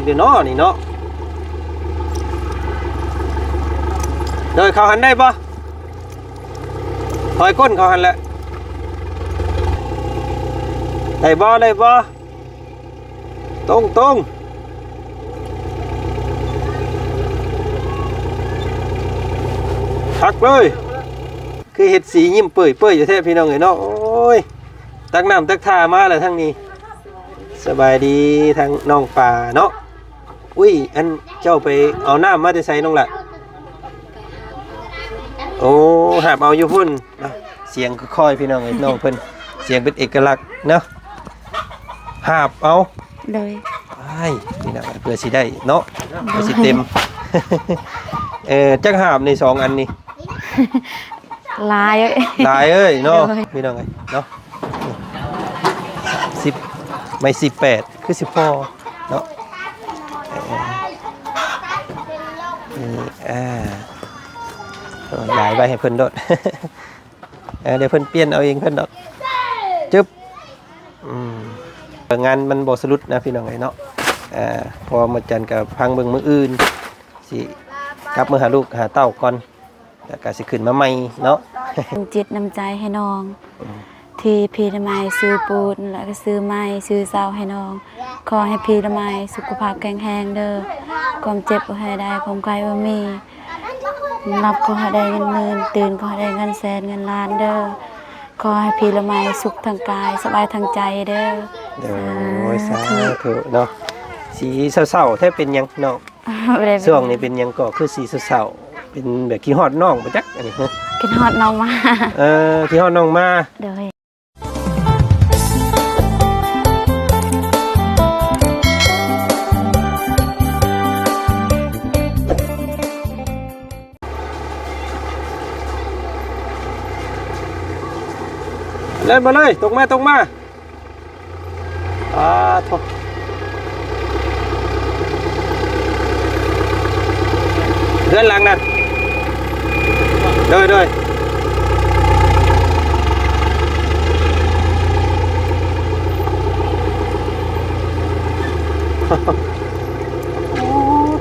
ຢູ່ເນາະນີ້ເນາະ. ໂດຍ ເຂົ້າຫັ້ນໄດ້ບໍ່? ຖອຍກົ້ນເຂົ້າຫັ້ນແຫຼະ. ໄດ້ບໍ່? ໄດ້ບໍ່? ຕົງໆ ຄັກເລີຍ. ຄືເຮັດສີຍິ້ມເປີຍໆຢູ່ແທ້ພີ່ນ້ອງເອີຍເນາະ. ໂອ້ຍ ຕັກນ້ຳຕັກທ່າມາແລ້ວທາງນີ້. ສະບາຍດີທາງນ້ອງປາເນາະ. ອຸ້ຍ ອັນເຈົ້າໄປເອົານ້ຳມາແຕ່ໃສນ້ອງລະ? ໂອ້ ຫາບເອົາຢູ່ພຸ້ນ. ເນາະ ສຽງຄ່ອຍໆ ພີ່ນ້ອງເອີຍ ນ້ອງເພິ່ນສຽງເປັນເອກະລັກເນາະ. ຫາບເອົາ ໂດຍ ອ້າຍ ພີ່ນ້ອງເອີຍ ເພື່ອຊິໄດ້ເນາະ ໂດຍ ເພື່ອຊິເຕັມ. ເອີ ຈັກຫາບນີ້ ສອງອັນນີ້? ຫຼາຍເອີຍ ຫຼາຍເອີຍເນາະ ໂດຍ ພີ່ນ້ອງເອີຍເນາະ. ສິບ ໄມ້ສິບແປດ ຄືຊິພໍເນາະ. ເອີ ເອີ ເອີ ຢາຍໄວ້ໃຫ້ເພິ່ນໂລດ. ເອີ ດຽວເພິ່ນປ່ຽນເອົາເອງເພິ່ນດອກ. ຈຶບ ອືມ ງານມັນບໍ່ສະຫຼຸດນະພີ່ນ້ອງເອີຍເນາະ. ເອີ ເພາະວ່າມື້ຈັນກໍພັງເບິ່ງ ມື້ອື່ນຊິກັບມາຫາລູກຫາເຕົ້າກ່ອນ ແລ້ວກໍຊິຂຶ້ນມາໃໝ່ເນາະ. ນ້ຳຈິດນ້ຳໃຈໃຫ້ນ້ອງ ອືມ ທີ່ພີ່ລະໄມຊື້ປູນ ແລ້ວກໍຊື້ໄມ້ຊື້ເສົາໃຫ້ນ້ອງ. ຂໍໃຫ້ພີ່ລະໄມສຸຂະພາບແຂງແຮງເດີ້ ຄວາມເຈັບບໍ່ໃຫ້ໄດ້ ຄວາມໄຂ້ບໍ່ມີ. ຫຼັບຂໍໃຫ້ໄດ້ເງິນໝື່ນ ຕື່ນຂໍໃຫ້ໄດ້ເງິນແສນເງິນລ້ານເດີ້. ຂໍໃຫ້ພີ່ລະໄມສຸກທາງກາຍ ສະບາຍທາງໃຈເດີ້. ໂອ້ຍ ສາທຸ ສາທຸເນາະ. ສີເສົ້າໆແທ້ ເປັນຫຍັງນ້ອງ? ບໍ່ໄດ້ເປັນ ຊ່ວງນີ້ເປັນຫຍັງກໍຄືສີເສົ້າໆ? ເປັນແບບຄິດຮອດນ້ອງບໍ່ຈັກອັນນີ້? ຄິດຮອດນ້ອງມາ. ເອີ ຄິດຮອດນ້ອງມາ ໂດຍ. ເລີຍ ມາເລີຍ ຕົກມາ ຕົກມາ. ອາ ໂທ້ ເຮືອນຫຼັງນັ້ນ. ໂດຍ ໂດຍ. ໂອ້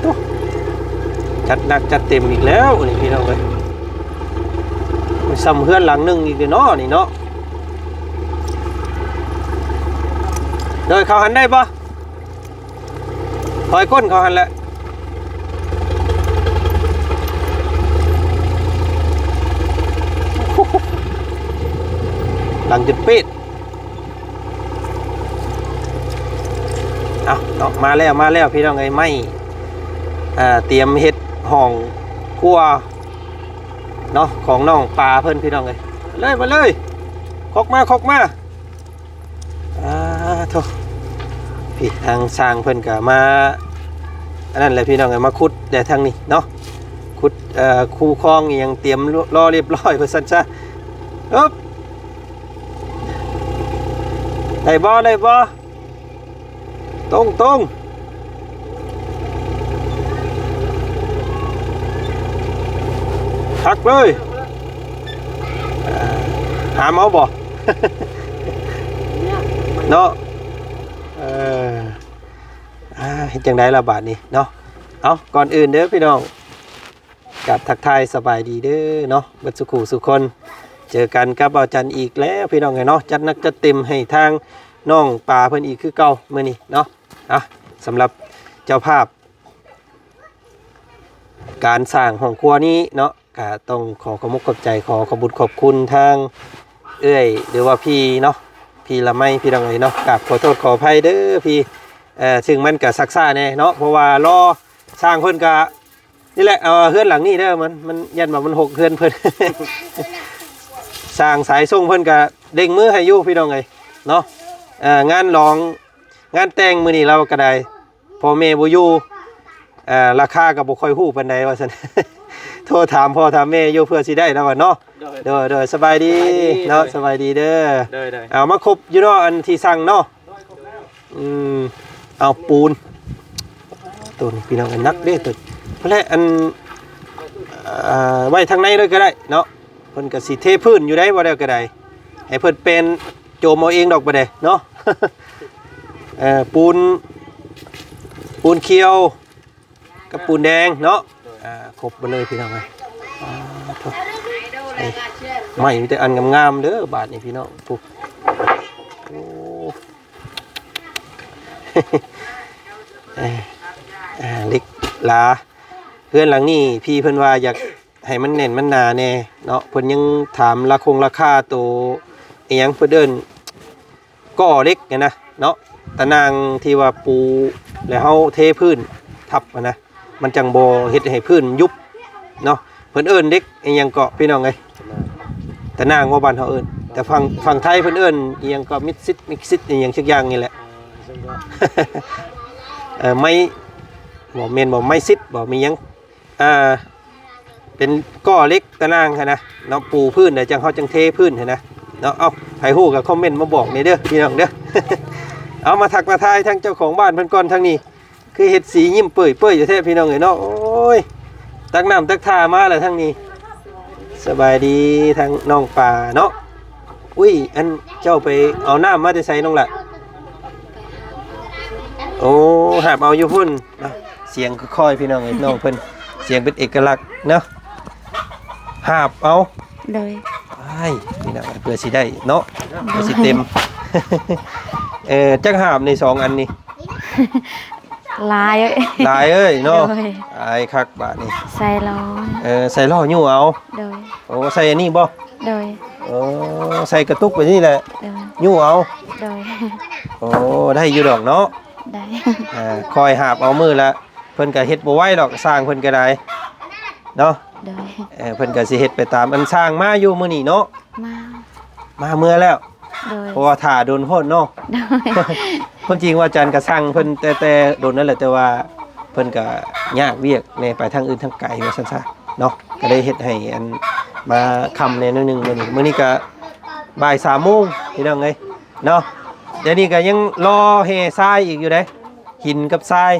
ໂທ້ ຈັດໜັກຈັດເຕັມອີກແລ້ວນີ້ພີ່ນ້ອງເອີຍ. ມັນຊ່ຳເຮືອນຫຼັງໜຶ່ງອີກເດ້ເນາະນີ້ເນາະ. ໂດຍ ເຂົ້າຫັ້ນໄດ້ບໍ່? ຖອຍກົ້ນເຂົ້າຫັ້ນແຫຼະ. ຫຼັງຈົນປີດ. ເອົາເນາະ ມາແລ້ວ ມາແລ້ວພີ່ນ້ອງເອີຍ. ໄມ້ ເອີ ຕຽມເຮັດຫ້ອງຄົວເນາະ ຂອງນ້ອງປາເພິ່ນພີ່ນ້ອງເອີຍ. ເລີຍ ມາເລີຍ ຄົກມາ ຄົກມາ. ອາ ໂທ້ ພີ່ ທາງຊ່າງເພິ່ນກໍມາ ອັນນັ້ນແຫຼະພີ່ນ້ອງເອີຍ ມາຂຸດແດ່ທາງນີ້ເນາະ. ຂຸດ ເອີ ຄູຄອງອີ່ຫຍັງຕຽມລໍ ລໍຮຽບຮ້ອຍວ່າຊັ້ນຊະ. ອຶບ ໄດ້ບໍ່? ໄດ້ບໍ່? ຕົງໆ ຄັກເລີຍ. ຫາມເອົາບໍ່? ເນາະ ເອີ ອາ ເຮັດຈັ່ງໃດລະບາດນີ້ເນາະ. ເອົາ ກ່ອນອື່ນເດີພີ່ນ້ອງ ກາບທັກທາຍສະບາຍດີເດີເນາະ ເບິດສູ່ຄູ່ສູ່ຄົນ. ເຈີກັນກັບບ່າວຈັນອີກແລ້ວພີ່ນ້ອງເອີຍເນາະ. ຈັດໜັກຈັດເຕັມໃຫ້ທາງນ້ອງປາເພິ່ນອີກຄືເກົ່າມື້ນີ້ເນາະ. ອ່ະ ສຳລັບເຈົ້າພາບການສ້າງຫ້ອງຄົວນີ້ເນາະ ກະຕ້ອງຂໍຂອບອົກຂອບໃຈ ຂໍຂອບບຸນຂອບຄຸນທາງເອື້ອຍ ຫຼືວ່າພີ່ເນາະ ພີ່ລະໄມ ພີ່ນ້ອງເອີຍເນາະ. ກາບຂໍໂທດຂໍອະໄພເດີພີ່ ເອີ ຊຶ່ງມັນກະຊັກຊ້າແດ່ເນາະ ເພາະວ່າລໍຊ່າງເພິ່ນກະ ນີ້ແຫຼະ ເອີ ເຮືອນຫຼັງນີ້ເດີ ມັນ ມັນ ຢ້ານວ່າມັນຫົກເຮືອນເພິ່ນ. ຊ່າງສາຍສົ່ງເພິ່ນກະເລັ່ງມືໃຫ້ຢູ່ພີ່ນ້ອງເອີຍເນາະ. ເອີ ງານຫຼອງງານແຕ່ງມື້ນີ້ລາວກໍໄດ້ ພໍ່ແມ່ບໍ່ຢູ່ ເອີ ລາຄາກໍບໍ່ຄ່ອຍຮູ້ປານໃດວ່າຊັ້ນ. ໂທຖາມພໍ່ຖາມແມ່ຢູ່ເພື່ອຊິໄດ້ລາວວ່າເນາະ. ໂດຍ ໂດຍ ໂດຍ ສະບາຍດີ ສະບາຍດີເນາະ ສະບາຍດີເດີ. ໂດຍ ໂດຍ ເອົາມາຄົບຢູ່ເນາະ ອັນທີ່ສັ່ງເນາະ. ອືມ ເອົາປູນ ໂຕນີ້ພີ່ນ້ອງເອີຍ ໜັກເດ້ໂຕນີ້. ເພິ່ນແຫຼະ ອັນ ເອີ ໄວ້ທາງໃນເລີຍກໍໄດ້ເນາະ. ເພິ່ນກໍຊິເທພື້ນຢູ່ໃດ໋ ບໍ່ແລ້ວກໍໄດ້ ໃຫ້ເພິ່ນແປນໂຈມເອົາເອງດອກ ບໍ່ໄດ້ເນາະ. ເອີ ປູນ ປູນຂຽວກັບປູນແດງເນາະ. ອ່າ ຄົບເບິດເລີຍພີ່ນ້ອງເອີຍ. ອ່າ ໂທ້ ໄມ້ມີແຕ່ອັນງາມໆເດີບາດນີ້ພີ່ນ້ອງ. ໂອ້ ໂອ້ ເອີ ເອີ ເຫຼັກຫຼາ. ເຮືອນຫຼັງນີ້ພີ່ເພິ່ນວ່າຢາກ ໃຫ້ມັນແໜ້ນມັນໜາແດ່ເນາະ. ເພິ່ນຍັງຖາມລາຄົງລາຄາໂຕອີ່ຫຍັງ ເພິ່ນເອີ້ນກໍເຫຼັກຫັ້ນນະເນາະ, ຕະໜ່າງທີ່ວ່າປູແລ້ວເຮົາເທພື້ນທັບຫັ້ນນະ, ມັນຈັ່ງບໍ່ເຮັດໃຫ້ພື້ນຍຸບເນາະ. ເພິ່ນເອີ້ນເຫຼັກອີ່ຫຍັງເກາະພີ່ນ້ອງເອີຍ? ຕະໜ່າງ. ຕະໜ່າງບໍ່ ບ້ານເຮົາເອີ້ນ, ແຕ່ຝັ່ງ ຝັ່ງໄທເພິ່ນເອີ້ນອີ່ຫຍັງເກາະ? ມິດຊິດ ມິກຊິດ ອີ່ຫຍັງສັກຢ່າງນີ້ແຫຼະ. ເອີ ເອີ ໄມ້ ບໍ່ແມ່ນບໍ່ ໄມ້ຊິດບໍ່ ມີຫຍັງ ອ່າ ເປັນກໍເຫຼັກຕະໜ່າງຫັ້ນນະເນາະ, ປູພື້ນແລ້ວຈັ່ງ ເຮົາຈັ່ງເທພື້ນຫັ້ນນະເນາະ. ເອົ້າ ໃຜຮູ້ກໍຄອມເມັນມາບອກແດ່ເດີພີ່ນ້ອງເດີ. ເອົາ ມາທັກມາທາຍທາງເຈົ້າຂອງບ້ານເພິ່ນກ່ອນ. ທາງນີ້ຄືເຮັດສີຍິ້ມເປີຍໆຢູ່ແທ້ພີ່ນ້ອງເອີຍເນາະ. ໂອ້ຍ ຕັກນ້ຳຕັກທ່າມາແລ້ວທາງນີ້. ສະບາຍດີທາງນ້ອງປາເນາະ. ອຸ້ຍ ອັນເຈົ້າໄປເອົານ້ຳມາແຕ່ໃສນ້ອງລະ? ໂອ້ ຫາບເອົາຢູ່ພຸ້ນເນາະ. ສຽງຄ່ອຍໆ ພີ່ນ້ອງເອີຍ, ນ້ອງເພິ່ນສຽງເປັນເອກະລັກເນາະ. ຫາບເອົາ. ໂດຍ. ອ້າຍ ພີ່ນ້ອງ ເພື່ອຊິໄດ້ເນາະ ເພື່ອຊິເຕັມ. ເອີ ຈັກຫາບນີ້ ສອງອັນນີ້? ຫຼາຍເອີຍ ຫຼາຍເອີຍເນາະ. ໂດຍ. ຫຼາຍຄັກບາດນີ້. ໃສ່ລໍ້. ເອີ ໃສ່ລໍ້ຍູ້ເອົາ. ໂດຍ. ໂອ້ ໃສ່ອັນນີ້ບໍ່? ໂດຍ. ໂອ້ ໃສ່ກະຕຸກໄປນີ້ແຫຼະ. ໂດຍ. ຍູ້ເອົາ. ໂດຍ. ໂອ້ ໄດ້ຢູ່ດອກເນາະ. ໄດ້. ອ່າ ຄ່ອຍຫາບເອົາມື້ລະ ເພິ່ນກໍເຮັດບໍ່ໄວດອກ ຊ່າງເພິ່ນກໍໄດ້ເນາະ. ໂດຍ. ເອີ ເພິ່ນກໍຊິເຮັດໄປຕາມ ອັນຊ່າງມາຢູ່ມື້ນີ້ເນາະ. ມາ ມາເມືອແລ້ວ. ໂດຍ. ເພາະວ່າຖ້າດົນໂພດເນາະ. ໂດຍ. ຄວາມຈິງວ່າຈັນກໍສັ່ງເພິ່ນແຕ່ ແຕ່ດົນນັ້ນແຫຼະ ແຕ່ວ່າເພິ່ນກໍຍາກວຽກແດ່ ໄປທາງອື່ນທາງໄກວ່າຊັ້ນຊະເນາະ, ກໍໄດ້ເຮັດໃຫ້ອັນມາຄ່ຳແດ່ໜ້ອຍໜຶ່ງມື້ນີ້. ມື້ນີ້ກໍບ່າຍສາມໂມງພີ່ນ້ອງເອີຍເນາະ. ດຽວນີ້ກໍຍັງລໍແຮ່ຊາຍອີກຢູ່ເດ້ ຫີນກັບຊາຍ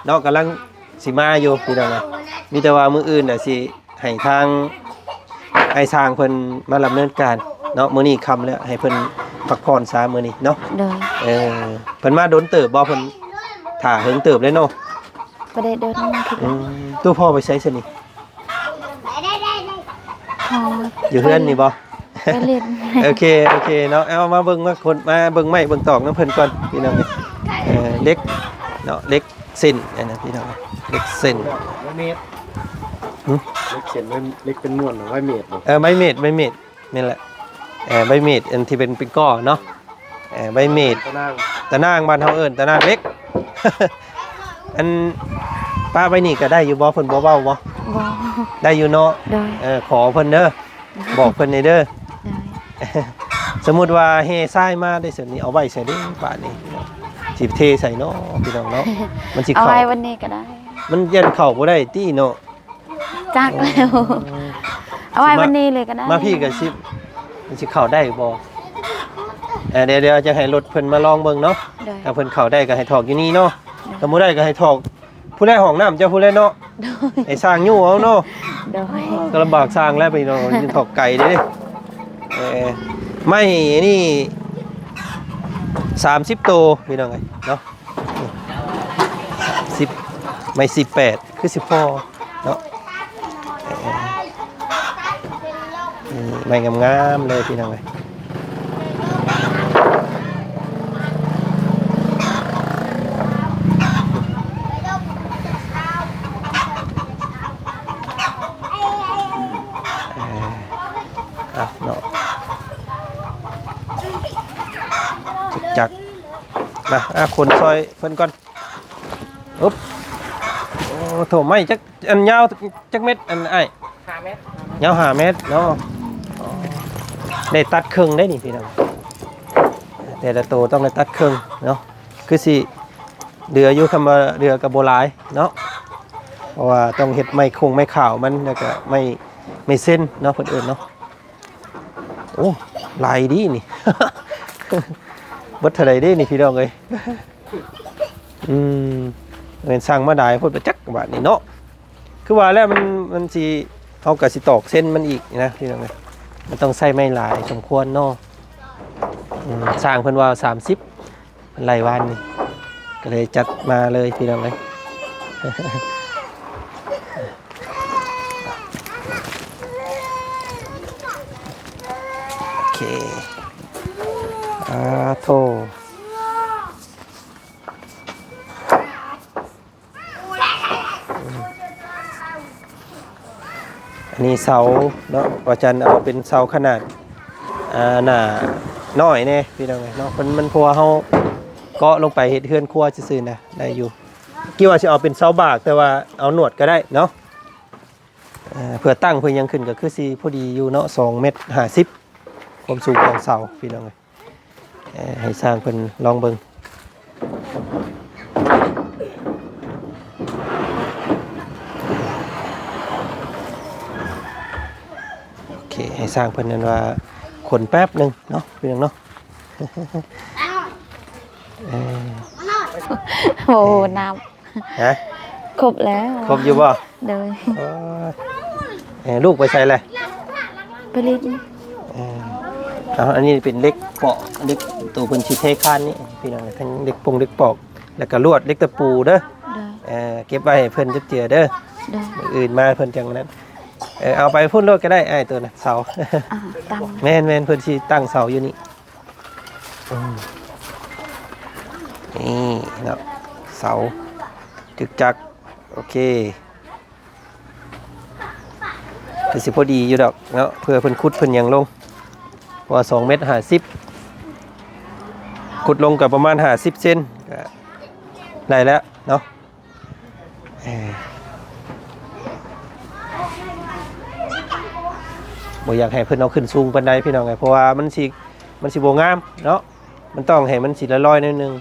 ເນາະ, ກຳລັງຊິມາຢູ່ພີ່ນ້ອງເອີຍ. ມີແຕ່ວ່າມື້ອື່ນນະຊິ ໃຫ້ທາງອ້າຍຊ່າງເພິ່ນມາດຳເນີນການເນາະ. ມື້ນີ້ຄ່ຳແລ້ວ ໃຫ້ເພິ່ນພັກຜ່ອນຊະມື້ນີ້ເນາະ. ໂດຍ. ເອີ ເພິ່ນມາດົນເຕີບບໍ່? ເພິ່ນຖ້າເຫິງເຕີບເລີຍເນາະ. ບໍ່ໄດ້ດົນຄືກັນ. ອືມ ຕູ້ພໍ່ໄປໃສຊະນີ້? ພໍ່ ຢູ່ເຮືອນນີ້ບໍ່? ໄປຫຼິ້ນ. ໂອເຄ ໂອເຄເນາະ. ເອົາ ມາເບິ່ງ ມາຄົນ ມາເບິ່ງໄມ້ເບິ່ງຕອກນຳເພິ່ນກ່ອນພີ່ນ້ອງ. ເອີ ເຫຼັກເນາະ ເຫຼັກ ເສັ້ນອັນນັ້ນພີ່ນ້ອງ ເຫຼັກເສັ້ນ. ໄມ້ເມດ. ຫຶ? ເຫຼັກເສັ້ນ ໄມ້ ເຫຼັກເປັນມ້ວນ ໄມ້ເມດບໍ່? ເອີ ໄມ້ເມດ ໄມ້ເມດ ແມ່ນແຫຼະ. ເອີ ໄມ້ເມດ ອັນທີ່ເປັນ ເປັນກໍເນາະ. ເອີ ໄມ້ເມດ ຕະໜ່າງ ຕະໜ່າງ ບ້ານເຮົາເອີ້ນຕະໜ່າງເຫຼັກ. ອັນ ປະໄວ້ນີ້ກໍໄດ້ຢູ່ບໍ່? ເພິ່ນບໍ່ເວົ້າບໍ່? ບໍ່. ໄດ້ຢູ່ເນາະ. ໂດຍ. ເອີ ຂໍເພິ່ນເດີ ບອກເພິ່ນແດ່ເດີ. ໂດຍ. ສົມມຸດວ່າແຫ່ຊາຍມາໄດ້ຊັ້ນນີ້ ເອົາໄວ້ໃສເດ້ບາດນີ້? ຊິເທໃສເນາະພີ່ນ້ອງເນາະ? ມັນຊິ ເອົາ ເຂົ້າ ໄວ້ວັນນີ້ກໍໄດ້. ມັນຢ້ານເຂົ້າບໍ່ໄດ້ຕິເນາະ? ຈັກແລ້ວ. ເອົາໄວ້ວັນນີ້ເລີຍກໍໄດ້. ມາ ມາພີ້ກໍຊິ ມັນຊິເຂົ້າໄດ້ບໍ່? ເອີ ດຽວ ດຽວຈະໃຫ້ລົດເພິ່ນມາລອງເບິ່ງເນາະ. ໂດຍ. ຖ້າເພິ່ນເຂົ້າໄດ້ກໍໃຫ້ຖອກຢູ່ນີ້ເນາະ. ໂດຍ. ຖ້າບໍ່ໄດ້ກໍໃຫ້ຖອກ ຜູ້ໃດຫ້ອງນ້ຳເຈົ້າຜູ້ໃດເນາະ. ໂດຍ. ໃຫ້ຊ່າງຍູ້ເອົາເນາະ. ໂດຍ. ກໍລຳບາກຊ່າງແລ້ວພີ່ນ້ອງ ຢູ່ຖອກໄກເດ້. ເອີ ໄມ້ນີ້ສາມສິບໂຕພີ່ນ້ອງເອີຍເນາະ. ສິບ ໄມ້ສິບແປດ ຄືຊິພໍເນາະ. ເອີ ນີ້ ໄມ້ງາມໆເລີຍພີ່ນ້ອງເອີຍ. ເອີ ອ່ະເນາະ ຈັກໆ ມາ ອ່ະ ຂົນຊ່ອຍເພິ່ນກ່ອນ. ອຶບ ໂອ້ ໂຖ ໄມ້ຈັກ ອັນຍາວຈັກເມັດ ອັນອ້າຍ? ຫ້າເມັດ. ຍາວຫ້າເມັດເນາະ. ອໍ ໄດ້ຕັດເຄິ່ງໄດ໋ນີ້ພີ່ນ້ອງ, ແຕ່ລະໂຕຕ້ອງໄດ້ຕັດເຄິ່ງເນາະ. ຄືຊິເຫຼືອຢູ່, ຄຳວ່າເຫຼືອກໍບໍ່ຫຼາຍເນາະ, ເພາະວ່າຕ້ອງເຮັດໄມ້ຄົງໄມ້ຂາວມັນ ແລ້ວກໍໄມ້ ໄມ້ເຊັນເນາະ ເພິ່ນເອີ້ນເນາະ. ໂອ້ ຫຼາຍດີນີ້. ເບິດເທົ່າໃດເດ້ນີ້ພີ່ນ້ອງເອີຍ? ອືມ ແມ່ນສັ່ງມາຫຼາຍໂພດປະຈັກບາດນີ້ເນາະ. ຄືວ່າແລ້ວ ມັນ ມັນຊິ ເຮົາກໍຊິຕອກເສັ້ນມັນອີກນະພີ່ນ້ອງເອີຍ. ມັນຕ້ອງໃຊ້ໄມ້ຫຼາຍສົມຄວນເນາະ. ອືມ ຊ່າງເພິ່ນວ່າສາມສິບ ເພິ່ນໄລ່ວານນີ້ ກໍເລີຍຈັດມາເລີຍພີ່ນ້ອງເອີຍ. ໂອເຄ ອາໂທ ອັນນີ້ເສົາເນາະ ວ່າຈັນເອົາເປັນເສົາຂະໜາດ ອ່າ ໜ້ານ້ອຍແດ່ພີ່ນ້ອງເອີຍເນາະ ເພິ່ນ ມັນ ເພາະວ່າເຮົາເກາະລົງໄປເຮັດເຮືອນຄົວຊື່ໆນະ ໄດ້ຢູ່ ຄິດວ່າຊິເອົາເປັນເສົາບາກ ແຕ່ວ່າເອົາໜວດກໍໄດ້ເນາະ ເອີ ເພື່ອຕັ້ງເພື່ອຫຍັງຂຶ້ນກໍຄືຊິພໍດີຢູ່ເນາະ ສອງແມັດຫ້າສິບ ຄວາມສູງຂອງເສົາພີ່ນ້ອງເອີຍ. ເອີ ໃຫ້ຊ່າງເພິ່ນລອງເບິ່ງ ໂອເຄ ໃຫ້ຊ່າງເພິ່ນນັ້ນວ່າຂົນແປັບໜຶ່ງເນາະ ພີ່ນ້ອງເນາະ ເອີ ໂອ້ ເອີ ນ້ຳ ຮະ ຄົບແລ້ວ ຄົບຢູ່ບໍ່? ໂດຍ ເອີ ເອີ ລູກໄປໃສແຫຼະ? ໄປຫຼິ້ນ ເອີ ເອົາ ອັນນີ້ເປັນເຫຼັກເປາະ ເຫຼັກໂຕເພິ່ນຊິເທຄານນີ້ພີ່ນ້ອງ ທັງເຫຼັກປົງເຫຼັກປອກ ແລ້ວກໍລວດ ເຫຼັກຕະປູເດີ ໂດຍ ເອີ ເກັບໄວ້ໃຫ້ເພິ່ນຈັກເທື່ອເດີ ໂດຍ ມື້ອື່ນມາເພິ່ນຈັ່ງນັ້ນ ເອີ ເອົາໄປພຸ້ນໂລດກໍໄດ້ອ້າຍ ໂຕນະ ເສົາ ອ່າ ຕັ້ງ ແມ່ນໆ ເພິ່ນຊິຕັ້ງເສົາຢູ່ນີ້ ອືມ ນີ້ເນາະ ເສົາ ຈຶກຈັກ ໂອເຄ ກໍຊິພໍດີຢູ່ດອກເນາະ ເພື່ອເພິ່ນຂຸດເພິ່ນຫຍັງລົງ ເພາະວ່າສອງແມັດຫ້າສິບ ຂຸດລົງກໍປະມານຫ້າສິບເຊັນ ກໍໄດ້ແລ້ວເນາະ ເອີ ບໍ່ຢາກໃຫ້ເພິ່ນເອົາຂຶ້ນສູງປານໃດພີ່ນ້ອງເອີຍ ເພາະວ່າມັນຊິ ມັນຊິບໍ່ງາມເນາະ ມັນຕ້ອງໃຫ້ມັນຊິລອຍໆໜ້ອຍໜຶ່ງ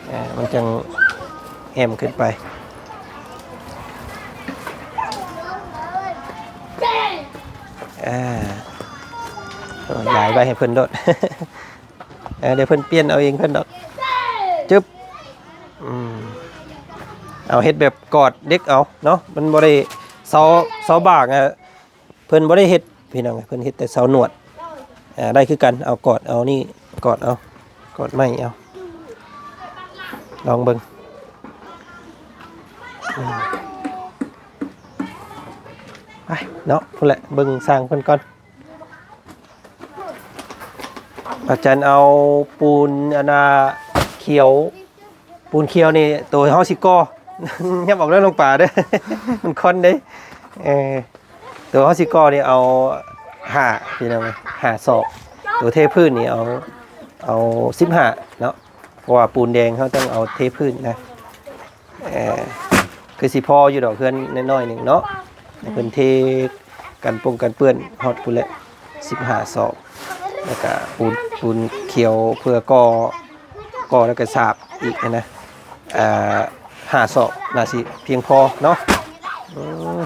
ເອີ ມັນຈັ່ງແອ້ມຂຶ້ນໄປ ເອີ ຢາຍໄວ້ໃຫ້ເພິ່ນໂລດ ເອີ ດຽວເພິ່ນປ່ຽນເອົາເອງເພິ່ນດອກ ຈຶບ ອືມ ເອົາເຮັດແບບກອດເດັກເອົາເນາະ ມັນບໍ່ໄດ້ ເສົາ ເສົາບາກອະ ເພິ່ນບໍ່ໄດ້ເຮັດພີ່ນ້ອງ ເພິ່ນເຮັດແຕ່ເສົາໜວດ ອ່າ ໄດ້ຄືກັນ ເອົາກອດເອົານີ້ ກອດເອົາ ກອດໄມ້ເອົາ ລອງເບິ່ງ ອືມ ໄປເນາະ ພຸ້ນແຫຼະ ເບິ່ງຊ່າງເພິ່ນກ່ອນ ອາຈານເອົາປູນອັນນ່າຂຽວ ປູນຂຽວນີ້ໂຕເຮົາຊິກໍ່ ຫຍັບອອກເດີນ້ອງປາເດີ ມັນຄອນເດ້ ເອີ ໂຕເຮົາຊິກໍ່ນີ້ເອົາຫ້າ ພີ່ນ້ອງເອີຍ ຫ້າສອກ ໂຕເທພື້ນນີ້ເອົາ ເອົາສິບຫ້າເນາະ ເພາະວ່າປູນແດງເຮົາຕ້ອງເອົາເທພື້ນນະ ເອີ ຄືຊິພໍຢູ່ດອກ ເຮືອນນ້ອຍໆໜຶ່ງເນາະ ໃຫ້ເພິ່ນເທກັນປົງກັນເປື້ອນຮອດພຸ້ນແຫຼະ ສິບຫ້າສອກ ແລ້ວກະປູນ ປູນຂຽວເພື່ອກໍ່ ກໍ່ແລ້ວກະສາບອີກຫັ້ນນະ ອ່າ ຫ້າສອກ ໜ້າຊິພຽງພໍເນາະ ອືມ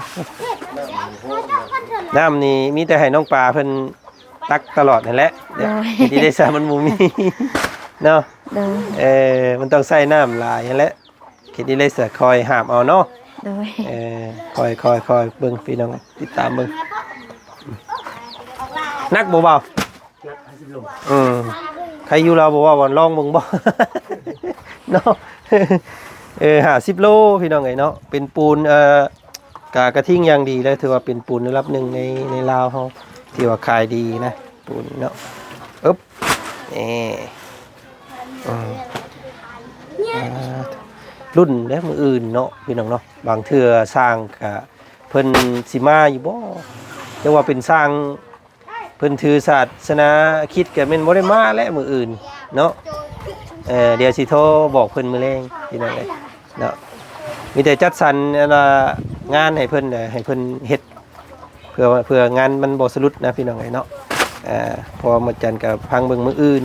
ນ້ຳນີ້ມີແຕ່ໃຫ້ນ້ອງປາເພິ່ນຕັກຕະຫຼອດຫັ້ນແຫຼະ ໂດຍ ເຮັດໄດ້ຊະ ມັນບໍ່ມີເນາະ ໂດຍ ເອີ ມັນຕ້ອງໃຊ້ນ້ຳຫຼາຍຫັ້ນແຫຼະ ເຮັດໄດ້ຊະ ຄອຍຫາບເອົາເນາະ ໂດຍ ເອີ ຄອຍ ຄອຍ ຄອຍເບິ່ງ ພີ່ນ້ອງ ຕິດຕາມເບິ່ງ ໜັກບໍ່ເບົາ? ໜັກຫ້າສິບໂລ ເອີ ໃຄຢູ່ລາວບໍ່ເວົ້າ ວ່າລອງເບິ່ງບໍ່ ເນາະ ເອີ ຫ້າສິບໂລ ພີ່ນ້ອງເອີຍເນາະ ເປັນປູນ ເອີ ກະ ກະທິງຢ່າງດີເລີຍ ຖືວ່າເປັນປູນລະດັບໜຶ່ງໃນ ໃນລາວເຮົາ ທີ່ວ່າຂາຍດີນະ ປູນເນາະ ອຶບ ນີ້ ອືມ ລຸ້ນເດ້ມື້ອື່ນເນາະ ພີ່ນ້ອງເນາະ ບາງເທື່ອຊ່າງກະ ເພິ່ນຊິມາຢູ່ບໍ່ ຈັ່ງວ່າເປັນຊ່າງ ເພິ່ນຖືສາສະໜາຄຣິດກໍແມ່ນບໍ່ໄດ້ມາແຫຼະມື້ອື່ນເນາະ ເອີ ດຽວຊິໂທບອກເພິ່ນມື້ແລງພີ່ນ້ອງເອີຍເນາະ ມີແຕ່ຈັດສັນອັນວ່າງານໃຫ້ເພິ່ນ ໃຫ້ເພິ່ນເຮັດ ເພື່ອ ເພື່ອງານມັນບໍ່ສະດຸດນະພີ່ນ້ອງເອີຍເນາະ ເພາະວ່າໝົດຈັນກໍພັງເບິ່ງມື້ອື່ນ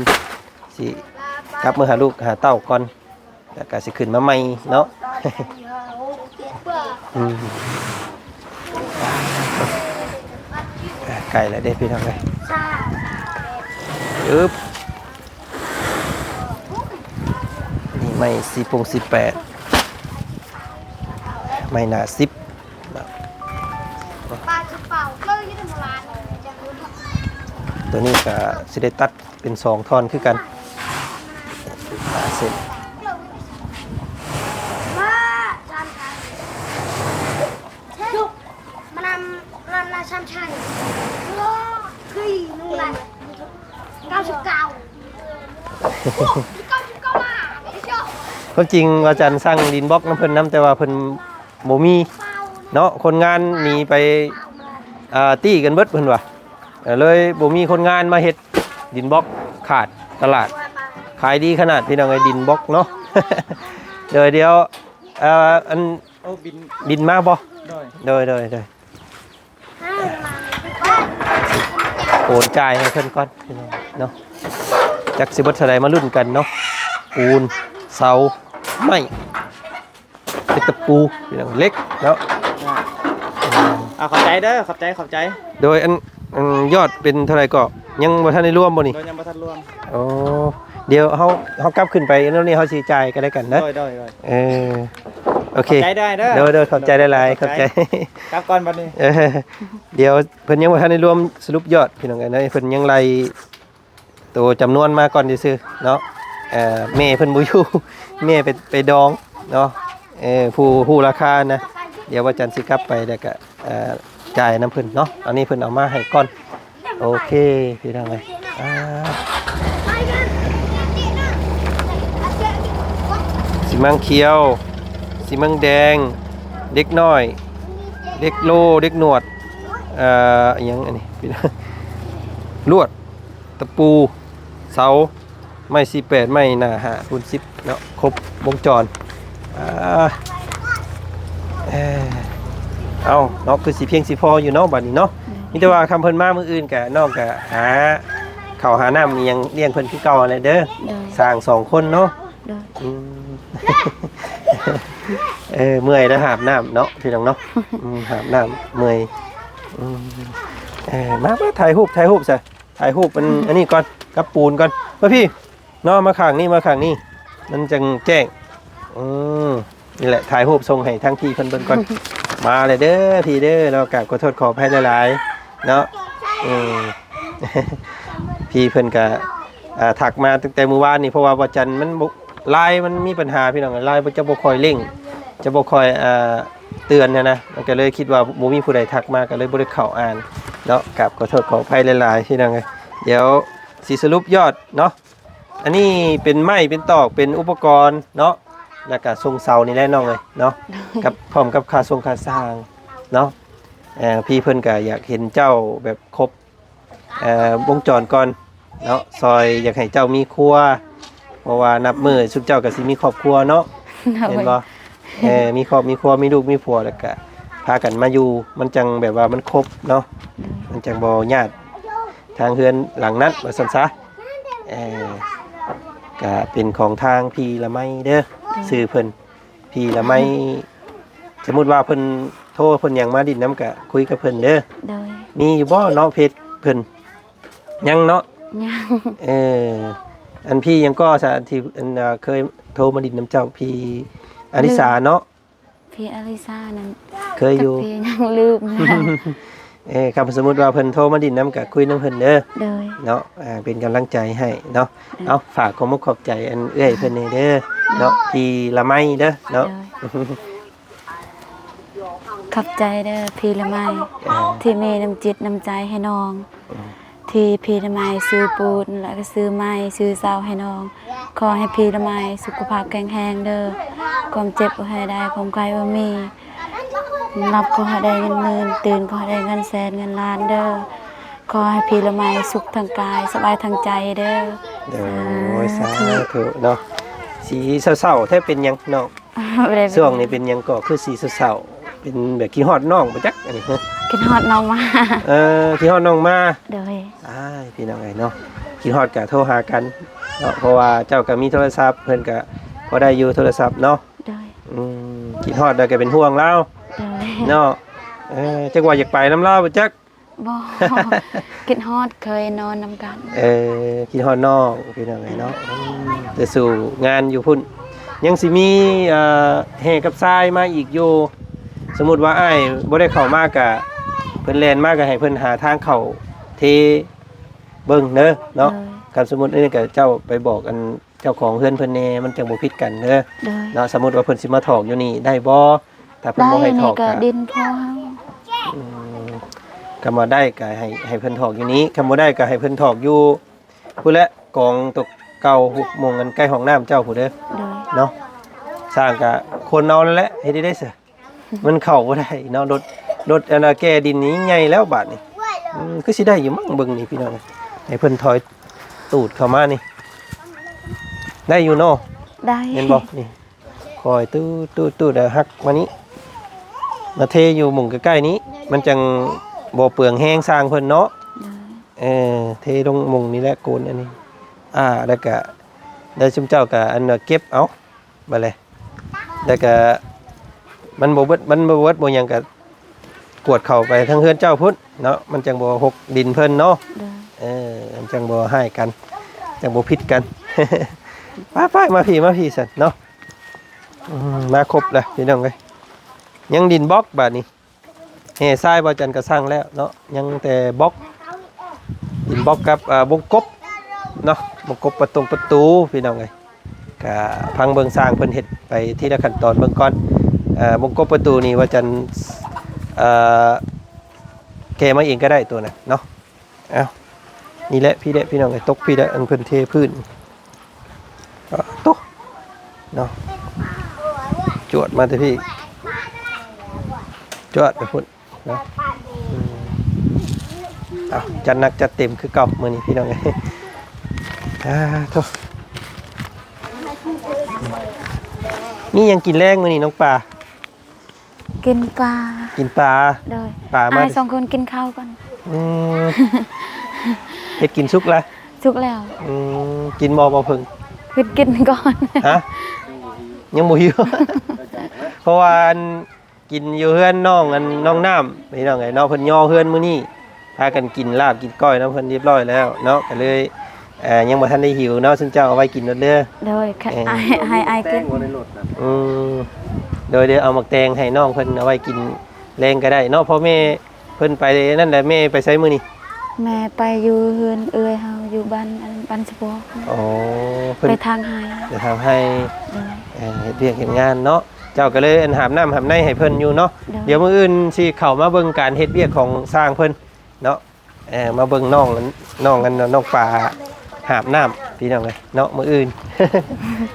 ຊິກັບມາຫາລູກຫາເຕົ້າກ່ອນ ແລ້ວກໍຊິຂຶ້ນມາໃໝ່ເນາະ ອືມ ໃກ້ແລ້ວເດ້ພີ່ນ້ອງເອີຍ ອຶບ ນີ້ໄມ້ສີ່ປົງສີ່ແປດ ໄມ້ໜ້າສິບ ໂຕນີ້ກໍຊິໄດ້ຕັດ ເປັນສອງທ່ອນຄືກັນ ຫ້າເຊັນ ມາ ສາມ ຄວາມຈິງວ່າຈັນສັ່ງດິນບລັອກນຳເພິ່ນນຳ ແຕ່ວ່າເພິ່ນບໍ່ມີເນາະ ຄົນງານໜີໄປ ອ່າ ຕີກັນເບິດເພິ່ນວ່າ ເລີຍບໍ່ມີຄົນງານມາເຮັດ ດິນບລັອກຂາດຕະຫຼາດ ຂາຍດີຂະໜາດ ພີ່ນ້ອງເອີຍ ດິນບລັອກເນາະ. ໂດຍ ດຽວ ເອີ ອັນ ໂອ້ ບິນ ບິນມາບໍ່? ໂດຍ ໂດຍ ໂດຍ ໂດຍ. ໂອນຈ່າຍໃຫ້ເພິ່ນກ່ອນພີ່ນ້ອງເນາະ ຈັກຊິເບິດເທົ່າໃດ ມາລຸ້ນກັນເນາະ. ປູນ ເສົາ ໄມ້ ເຫຼັກຕະປູ ພີ່ນ້ອງ ເຫຼັກເນາະ. ອ່າ ຂອບໃຈເດີ ຂອບໃຈ ຂອບໃຈ. ໂດຍ ອັນ ອັນ ຍອດເປັນເທົ່າໃດກໍ ຍັງບໍ່ທັນໄດ້ລວມບໍ່ນີ້? ໂດຍ ຍັງບໍ່ທັນລວມ. ໂອ້ ດຽວເຮົາ ເຮົາກັບຂຶ້ນໄປແນວນີ້ ເຮົາຊິຈ່າຍກັນແລ້ວກັນເດີ. ໂດຍ ໂດຍ ໂດຍ. ເອີ ໂອເຄ ຂອບໃຈເດີ ເດີ ໂດຍ ໂດຍ ຂອບໃຈຫຼາຍໆ ຂອບໃຈ ຂອບໃຈ. ກັບກ່ອນບັດນີ້ ເອີ ດຽວເພິ່ນຍັງບໍ່ທັນໄດ້ລວມສະຫຼຸບຍອດ ພີ່ນ້ອງເອີຍ ເພິ່ນຍັງໄລ່ໂຕຈຳນວນມາກ່ອນຊື່ໆເນາະ. ເອີ ແມ່ເພິ່ນບໍ່ຢູ່ ແມ່ໄປ ໄປດອງເນາະ. ເອີ ຜູ້ຮູ້ລາຄານະ ດຽວວັນຈັນຊິກັບໄປ ແລ້ວກະ ເອີ ຈ່າຍນຳເພິ່ນເນາະ. ອັນນີ້ເພິ່ນເອົາມາໃຫ້ກ່ອນ. ໂອເຄ ພີ່ນ້ອງເອີຍ ອ່າ ສີມັງຂຽວ ສີມັງແດງ ເດັກນ້ອຍ ເດັກໂລ ເດັກໜວດ ເອີ ອີ່ຫຍັງອັນນີ້ ລວດ ຕະປູ ເສົາ ໄມ້ສີ່ແປດ ໄມ້ໜ້າຫ້າຄູນສິບເນາະ ຄົບວົງຈອນ. ອ່າ ເອີ ເອົາເນາະ ຄືຊິພຽງຊິພໍຢູ່ເນາະ ບັດນີ້ເນາະ. ອືມ ມີແຕ່ວ່າຄຳເພິ່ນມາມື້ອື່ນກະ ນ້ອງກະຫາເຂົ້າຫານ້ຳອີ່ຫຍັງລ້ຽງເພິ່ນຄືເກົ່າຫັ້ນແຫຼະເດີ. ໂດຍ ຊ່າງສອງຄົນເນາະ. ໂດຍ ອືມ ເອີ ເມື່ອຍແລ້ວຫາບນ້ຳເນາະ ພີ່ນ້ອງເນາະ. ອືມ ຫາບນ້ຳເມື່ອຍ. ອືມ ເອີ ມາ ມາຖ່າຍຮູບ ຖ່າຍຮູບຊະ ຖ່າຍຮູບອັນ ອືມ ອັນນີ້ກ່ອນ ກັບປູນກ່ອນ ມາພີ່ເນາະ ມາຂ້າງນີ້ ມາຂ້າງນີ້ ມັນຈັ່ງແຈ້ງ. ອືມ ນີ້ແຫຼະ ຖ່າຍຮູບສົ່ງໃຫ້ທາງພີ່ເພິ່ນເບິ່ງກ່ອນ. ມາແລ້ວເດີພີ່ເດີເນາະ ກາບຂໍໂທດຂໍອະໄພຫຼາຍໆເນາະ. ອືມ ພີ່ເພິ່ນກະ ອ່າ ທັກມາຕັ້ງແຕ່ມື້ວານນີ້ ເພາະວ່າວັນຈັນມັນບໍ່ ລາຍມັນມີບັນຫາ ພີ່ນ້ອງ ລາຍຈະບໍ່ຄ່ອຍເລັ່ງ ຈະບໍ່ຄ່ອຍ ອ່າ ເຕືອນຫັ້ນນະ ມັນກະເລີຍຄິດວ່າບໍ່ມີຜູ້ໃດທັກມາ ກະເລີຍບໍ່ໄດ້ເຂົ້າອ່ານເນາະ. ກາບຂໍໂທດຂໍອະໄພຫຼາຍໆ ພີ່ນ້ອງເອີຍ. ດຽວຊິສະຫຼຸບຍອດເນາະ ອັນນີ້ເປັນໄມ້ເປັນຕອກ ເປັນອຸປະກອນເນາະ ແລ້ວກະຊົງເສົານີ້ແຫຼະນ້ອງເອີຍເນາະ ກັບ ພ້ອມກັບຄ່າຊົງຄ່າຊ່າງເນາະ. ເອີ ພີ່ເພິ່ນກະຢາກເຫັນເຈົ້າແບບຄົບ ເອີ ວົງຈອນກ່ອນເນາະ ຊ່ອຍຢາກໃຫ້ເຈົ້າມີຄົວ ເພາະວ່ານັບມື້ຊຸມເຈົ້າກໍຊິມີຄອບຄົວເນາະ. ໂດຍ ແມ່ນບໍ່? ເອີ ມີຄອບມີຄົວ ມີລູກມີຜົວ ແລ້ວກະພາກັນມາຢູ່ ມັນຈັ່ງແບບວ່າມັນຄົບເນາະ. ໂດຍ ມັນຈັ່ງບໍ່ຍາດທາງເຮືອນຫຼັງນັ້ນ ວ່າຊັ້ນຊະ. ເອີ ກະເປັນຂອງທາງພີ່ລະໄມເດີ. ໂດຍ ຊື່ເພິ່ນ ພີ່ລະໄມ ສະມຸດວ່າເພິ່ນໂທເພິ່ນຫຍັງມາຫຼິ້ນນຳກະຄຸຍກັບເພິ່ນເດີ. ໂດຍ ມີຢູ່ບໍ່ເນາະເຟສເພິ່ນ? ຍັງເນາະ ຍັງ. ເອີ ອັນພີ່ຫຍັງກໍຊະ ທີ່ອັນ ເຄີຍໂທມາຫຼິ້ນນຳເຈົ້າ ພີ່ອາລິສາເນາະ. ພີ່ອາລິສານັ້ນ ເຄີຍຢູ່ ຈັກເພຍ ຍັງລືມແລ້ວ. ເອີ ຄັນສົມມຸດວ່າເພິ່ນໂທມາຫຼິ້ນນຳກະຄຸຍນຳເພິ່ນເດີ. ໂດຍ ເນາະ ເປັນກຳລັງໃຈໃຫ້ເນາະ. ໂດຍ ເອົາ ຝາກຂອບມຸກຂອບໃຈອັນເອື້ອຍເພິ່ນແດ່ເດີເນາະ. ໂດຍ ພີ່ລະໄມເດີເນາະ. ໂດຍ ຂອບໃຈເດີພີ່ລະໄມ ເອີ ທີ່ມີນ້ຳຈິດນ້ຳໃຈໃຫ້ນ້ອງ. ອືມ ທີ່ພີ່ລະໄມຊື້ປູນ ແລະກະຊື້ໄມ້ ຊື້ເສົາໃຫ້ນ້ອງ. ຂໍໃຫ້ພີ່ລະໄມສຸຂະພາບແຂງແຮງເດີ ຄວາມເຈັບບໍ່ໃຫ້ໄດ້ ຄວາມໄຂ້ບໍ່ມີ. ຫຼັບຂໍໃຫ້ໄດ້ເງິນໝື່ນ ຕື່ນຂໍໃຫ້ໄດ້ເງິນແສນເງິນລ້ານເດີ. ຂໍໃຫ້ພີ່ລະໄມສຸກທາງກາຍ ສະບາຍທາງໃຈເດີ. ໂດຍ ສາທຸ ສາທຸເນາະ. ສີເສົ້າໆແທ້ ເປັນຫຍັງນ້ອງ? ບໍ່ໄດ້ເປັນ ຊ່ວງນີ້ເປັນຫຍັງກໍຄືສີເສົ້າໆ ເປັນແບບຄິດຮອດນ້ອງບໍ່ຈັກ ອັນນີ້ ຄິດຮອດນ້ອງມາ. ເອີ ຄິດຮອດນ້ອງມາ. ໂດຍ ອ້າຍ ພີ່ນ້ອງເອີຍເນາະ ຄິດຮອດກະໂທຫາກັນເນາະ ເພາະວ່າເຈົ້າກະມີໂທລະສັບ ເພິ່ນກະພໍໄດ້ຢູ່ໂທລະສັບເນາະ. ໂດຍ ອືມ ຄິດຮອດແລ້ວກະເປັນຫ່ວງລາວ. ໂດຍ ເນາະ ເອີ ຈັກວ່າຢາກໄປນຳລາວບໍ່ຈັກ. ບໍ່ ຄິດຮອດ ເຄີຍນອນນຳກັນ. ເອີ ຄິດຮອດນ້ອງ ພີ່ນ້ອງເອີຍເນາະ. ອືມ ແຕ່ສູ້ງານຢູ່ພຸ້ນ ຍັງຊິມີ ເອີ ແຮ່ກັບຊາຍມາອີກຢູ່. ສົມມຸດວ່າອ້າຍບໍ່ໄດ້ເຂົ້າມາກະ ເພິ່ນແລ່ນມາກະໃຫ້ເພິ່ນຫາທາງເຂົ້າເທເບິ່ງເດີເນາະ. ໂດຍ ຄັນສົມມຸດນີ້ກະເຈົ້າໄປບອກອັນ ເຈົ້າຂອງເຮືອນເພິ່ນແດ່ ມັນຈັ່ງບໍ່ຜິດກັນເດີ. ໂດຍ ເນາະ ສົມມຸດວ່າເພິ່ນຊິມາຖອກຢູ່ນີ້ໄດ້ບໍ່? ຖ້າເພິ່ນບໍ່ໃຫ້ຖອກ ໄດ້ ອັນນີ້ກະ ກະດິນພໍ່ເຮົາ. ອືມ ຄັນວ່າໄດ້ກະໃຫ້ ໃຫ້ເພິ່ນຖອກຢູ່ນີ້ ຄັນບໍ່ໄດ້ກະໃຫ້ເພິ່ນຖອກຢູ່ພຸ້ນແຫຼະ ກອງຕົກ ເກົ່າໝ່ອງອັນໃກ້ຫ້ອງນ້ຳເຈົ້າພຸ້ນເດີ ໂດຍ ເນາະ. ຊ່າງກະຄົນເອົານັ້ນແຫຼະ ເຮັດໄດ້ໃດຊະ ມັນເຂົ້າບໍ່ໄດ້ເນາະ. ລົດ ລົດອັນນ່າແກ່ດິນນີ້ໃຫຍ່ແລ້ວບາດນີ້. ອືມ ຄືຊິໄດ້ຢູ່ມັ້ງ ເບິ່ງນີ້ພີ່ນ້ອງ ໃຫ້ເພິ່ນຖອຍຕູດເຂົ້າມານີ້ ໄດ້ຢູ່ເນາະ. ໄດ້ ເຫັນບໍ່ນີ້ ຄ່ອຍຕູດໆໆ ແລ້ວຫັກມານີ້ ມາເທຢູ່ໝ່ອງໃກ້ໆນີ້ ມັນຈັ່ງບໍ່ເປືອງແຮງຊ່າງເພິ່ນເນາະ. ໂດຍ ເອີ ເທລົງໝ່ອງນີ້ແຫຼະ ໂກນອັນນີ້ ອ່າ ແລ້ວກະ ແລ້ວຊຸມເຈົ້າກະອັນວ່າເກັບເອົາ ບາດແລະ ແລ້ວກະ ມັນບໍ່ເບິດ ມັນບໍ່ເບິດບໍ່ຫຍັງກະ ກວດເຂົ້າໄປທາງເຮືອນເຈົ້າພຸ້ນເນາະ ມັນຈັ່ງບໍ່ຫົກດິນເພິ່ນເນາະ. ໂດຍ ເອີ ມັນຈັ່ງບໍ່ຮ້າຍກັນ ຈັ່ງບໍ່ຜິດກັນ. ໄປໆ ມາພີ້ ມາພີ້ຊັ້ນເນາະ. ອືມ ມາຄົບແລ້ວພີ່ນ້ອງເອີຍ ຍັງດິນບລັອກບາດນີ້. ແຮ່ຊາຍບ່າວຈັນກໍສ້າງແລ້ວເນາະ ຍັງແຕ່ບລັອກ ດິນບລັອກກັບ ເອີ ວົງກົບເນາະ ວົງກົບປະຕົງປະຕູ ພີ່ນ້ອງເອີຍ. ກະຟັງເບິ່ງຊ່າງເພິ່ນເຮັດໄປທີລະຂັ້ນຕອນເບິ່ງກ່ອນ. ເອີ ວົງກົບປະຕູນີ້ບ່າວຈັນ ເອີ ແກ່ມາເອງກໍໄດ້ໂຕນັ້ນເນາະ. ເອົ້າ ນີ້ແຫຼະ ພີ້ແຫຼະ ພີ່ນ້ອງເອີຍ ຕົກພີ້ແຫຼະ ອັນເພິ່ນເທພື້ນ ເອີ ຕົກເນາະ ຈວດມາແຕ່ພີ້ ຈວດໄປພຸ້ນເນາະ. ອືມ ເອົ້າ ຈັດໜັກຈັດເຕັມຄືເກົ່າມື້ນີ້ ພີ່ນ້ອງເອີຍ. ອ່າໂທ້ ມີຫຍັງກິນແລງມື້ນີ້ນ້ອງປາ? ກິນປາ ກິນປາ ໂດຍ ປາມາ ອ້າຍສອງຄົນກິນເຂົ້າກ່ອນ. ອືມ ເຮັດກິນສຸກລະ? ສຸກແລ້ວ. ອືມ ກິນບໍ່ ບໍ່ເພິ່ງ? ເພິ່ນກິນກ່ອນ. ຮະ? ຍັງບໍ່ຫິວ ເພາະວ່າອັນ ກິນຢູ່ເຮືອນນ້ອງ ອັນ ນ້ອງນ້ຳ ພີ່ນ້ອງເອີຍເນາະ ເພິ່ນຍໍເຮືອນມື້ນີ້ ພາກັນກິນລາບກິນກ້ອຍນຳເພິ່ນຮຽບຮ້ອຍແລ້ວເນາະ ກໍເລີຍ ເອີ ຍັງບໍ່ທັນໄດ້ຫິວເນາະ. ຊຸມເຈົ້າເອົາໄວ້ກິນໂລດເດີ. ໂດຍ ເອີ ໃຫ້ ໃຫ້ອ້າຍກິນ. ອືມ ໂດຍ ເດີ ເອົາໝາກແຕງໃຫ້ນ້ອງເພິ່ນເອົາໄວ້ກິນແລງກໍໄດ້ເນາະ ເພາະແມ່ເພິ່ນໄປນັ້ນແຫຼະ. ແມ່ໄປໃສມື້ນີ້? ແມ່ໄປຢູ່ເຮືອນເອື້ອຍເຮົາ ຢູ່ບ້ານ ອັນ ບ້ານສະບອກ. ອໍ ເພິ່ນ ໄປຖາງໄຮ່ ໄປຖາງໄຮ່. ໂດຍ ເອີ ເຮັດວຽກເຮັດງານເນາະ. ເຈົ້າກໍເລີຍ ອັນ ຫາບນ້ຳຫາບໃນໃຫ້ເພິ່ນຢູ່ເນາະ. ໂດຍ ດຽວມື້ອື່ນຊິເຂົ້າມາເບິ່ງການເຮັດວຽກຂອງຊ່າງເພິ່ນເນາະ. ເອີ ມາເບິ່ງນ້ອງ ນ້ອງ ອັນ ນ້ອງປາຫາບນ້ຳ ພີ່ນ້ອງເອີຍເນາະ ມື້ອື່ນ.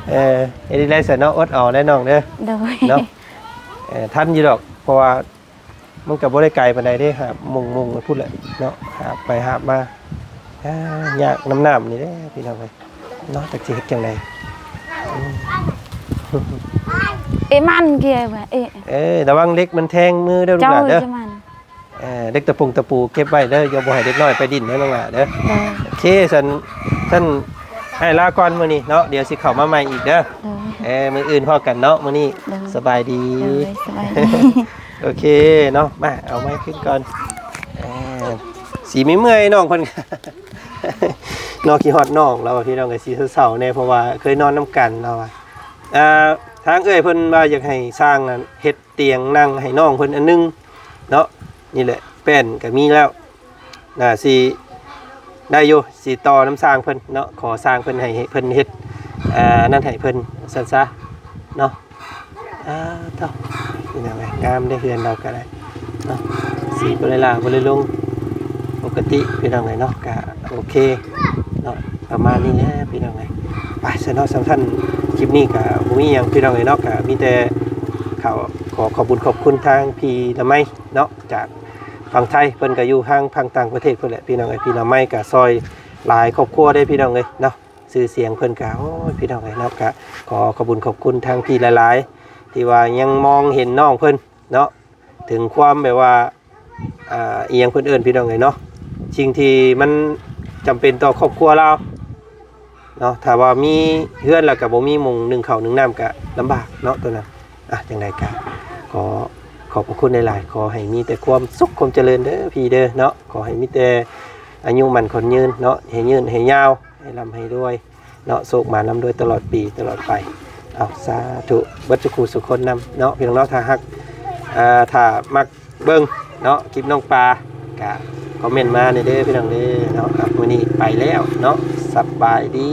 ເອີ ເຮັດໄດ້ຊະເນາະ ອົດເອົາແຫຼະນ້ອງເດີ. ໂດຍ ເນາະ ເອີ ທັນຢູ່ດອກ ເພາະວ່າ ມັນກໍບໍ່ໄດ້ໄກປານໃດເດ້ ຫາບໂມງໆ ພຸ້ນແຫຼະເນາະ ຫາບໄປຫາບມາ. ອ່າ ຍາກນຳນ້ຳນີ້ແຫຼະພີ່ນ້ອງເອີຍເນາະ ຈັກຊິເຮັດຈັ່ງໃດ. ອືມ ເອະ ມັນເກຍວ່າ ເອະ ເອີ ລະວັງເຫຼັກມັນແທງມືເດີລູກຫຼານເດີ. ເຈົ້າ ເອີ ເດັກຕະປົງຕະປູເກັບໄວ້ເດີ ຢ່າບໍ່ໃຫ້ເດັກນ້ອຍໄປດິ້ນເດີນ້ອງຫຼ້າເດີ. ໂດຍ ໂອເຄ ຊັ້ນ ຊັ້ນອ້າຍລາກ່ອນມື້ນີ້ເນາະ ດຽວຊິເຂົ້າມາໃໝ່ອີກເດີ. ໂດຍ ເອີ ມື້ອື່ນພໍ້ກັນເນາະ ມື້ນີ້ ໂດຍ ສະບາຍດີ. ໂດຍ ສະບາຍດີ. ໂອເຄເນາະ ມາເອົາໄມ້ຂຶ້ນກ່ອນ. ເອີ ຊິມີເມື່ອຍນ້ອງເພິ່ນ ນ້ອງຄິດຮອດນ້ອງລາວ ພີ່ນ້ອງກໍຊິເສົ້າໆແດ່ ເພາະວ່າເຄີຍນອນນຳກັນລາວວ່າ. ອ່າ ທາງເອື້ອຍເພິ່ນວ່າຢາກໃຫ້ຊ່າງນັ້ນເຮັດຕຽງນັ່ງໃຫ້ນ້ອງເພິ່ນອັນໜຶ່ງເນາະ. ນີ້ແຫຼະ ແປ້ນກໍມີແລ້ວ ໜ້າຊິໄດ້ຢູ່ ຊິຕໍ່ນຳຊ່າງເພິ່ນເນາະ ຂໍຊ່າງເພິ່ນໃຫ້ ໃຫ້ເພິ່ນເຮັດ ອ່າ ນັ້ນໃຫ້ເພິ່ນຊັ້ນຊະເນາະ. ອ່າ ເຈົ້າ ພີ່ນ້ອງເອີຍ ງາມເດ້ເຮືອນລາວກໍໄດ້ເນາະ ສີບໍ່ໄດ້ຫຼ້າບໍ່ໄດ້ລົງ ປົກກະຕິພີ່ນ້ອງເອີຍເນາະ. ກໍໂອເຄເນາະ ປະມານນີ້ແຫຼະພີ່ນ້ອງເອີຍ. ໄປຊະເນາະ ສຳຄັນຄລິບນີ້ກໍບໍ່ມີຫຍັງພີ່ນ້ອງເອີຍເນາະ ກໍມີແຕ່ເຂົ້າ ຂໍຂອບບຸນຂອບຄຸນທາງພີ່ລະໄມເນາະ ຈາກຝັ່ງໄທ ເພິ່ນກໍຢູ່ທາງຝັ່ງຕ່າງປະເທດພຸ້ນແຫຼະພີ່ນ້ອງເອີຍ. ພີ່ລະໄມກໍຊ່ອຍຫຼາຍຄອບຄົວເດ້ພີ່ນ້ອງເອີຍເນາະ ຊື່ສຽງເພິ່ນກະ ໂອ້ຍ ພີ່ນ້ອງເອີຍເນາະ ກະຂໍຂອບຄຸນຂອບຄຸນທາງພີ່ຫຼາຍໆ ທີ່ວ່າຍັງມອງເຫັນນ້ອງເພິ່ນເນາະ ເຖິງຄວາມແບບວ່າ ອ່າ ອີ່ຫຍັງເພິ່ນເອີ້ນ ພີ່ນ້ອງເອີຍເນາະ ສິ່ງທີ່ມັນຈຳເປັນຕໍ່ຄອບຄົວລາວເນາະ. ຖ້າວ່າມີເຮືອນແລ້ວກະບໍ່ມີໝ່ອງໜຶ້ງເຂົ້າໜຶ້ງນ້ຳກະລຳບາກເນາະ ໂຕນັ້ນ. ອ່ະ ຈັ່ງໃດກະຂໍຂອບພະຄຸນຫຼາຍໆ ຂໍໃຫ້ມີແຕ່ຄວາມສຸກຄວາມຈະເລີນເດີພີ່ເດີເນາະ ຂໍໃຫ້ມີແຕ່ອາຍຸໝັ້ນຂວັນຍືນເນາະ ໃຫ້ຍືນໃຫ້ຍາວ ໃຫ້ລ່ຳໃຫ້ລວຍເນາະ ໂຊກໝານລ່ຳລວຍຕະຫຼອດປີຕະຫຼອດໄປ. ເອົາ ສາທຸ ເບິດສູ່ຄູ່ສູ່ຄົນນຳເນາະ ພີ່ນ້ອງເນາະ. ຖ້າຮັກ ອ່າ ຖ້າມັກເບິ່ງເນາະ ຄລິບນ້ອງປາ ກະຄອມເມັນມາແດ່ເດີ ພີ່ນ້ອງເດີເນາະ. ອ່ະ ມື້ນີ້ໄປແລ້ວເນາະ ສະບາຍດີ.